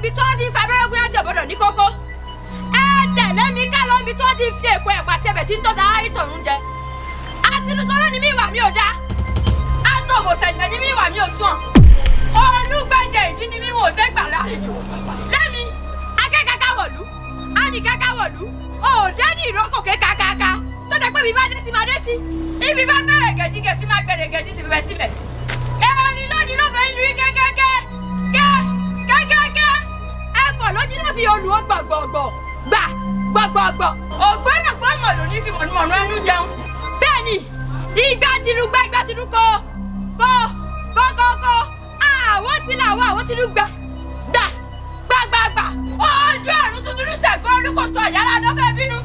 níbi tí wọ́n fi ń fa abẹ́rẹ́ gúnyán tí ò gbọ́dọ̀ ní kókó. Ẹ tẹ̀lé mi ká lọ níbi tí wọ́n ti fi èpo ẹ̀pà sẹ́bẹ̀ tí ń tọ́ta ayé tọ̀run jẹ. Àtinúsọ́rọ́ ni mí ìwà mi ò dá. Àtọ̀bọ̀sẹ̀jẹ̀ ni mí ìwà mi ò sùn. Olúgbẹ̀jẹ̀ ìdí ni mí wò ṣe gbà lálejò. Lẹ́mi, akẹ́kẹ́kẹ́ wọ̀lú, ànìkẹ́kẹ́ wọ̀lú, òde ní ìrókò kékàkàkà tó jẹ́ pé ibi bá dé sí máa dé sí, ibi bá bẹ̀rẹ̀ gẹ̀jígẹ̀ sí máa bẹ̀rẹ̀ gẹ̀jí sí bẹ̀rẹ̀ síbẹ̀. Ẹ̀rín lónìí ló fẹ́ lu kẹ́kẹ́kẹ́ kẹ́ kẹ́kẹ́kẹ́ ẹ̀fọ́ lójú ló fi olùwọ́ gbọ̀gbọ̀gbọ̀ gbà gbọ̀gbọ̀gbọ̀ ògbónàgbọ́ mọ̀ ló ní fi mọ̀nùmọ̀nù ẹnu jẹun. Bẹ́ẹ̀ ni ìgbà tìlú gbà ìgbà tìlú kọ́ kọ́ kọ́ kọ́ kọ́ àwọn tí làwọn àwọn tìlú gbà gbà gbàgbàgbà ojú ọ̀run tuntun ní sẹ̀gbọ́n olúkòso ìyára ló fẹ́ bínú.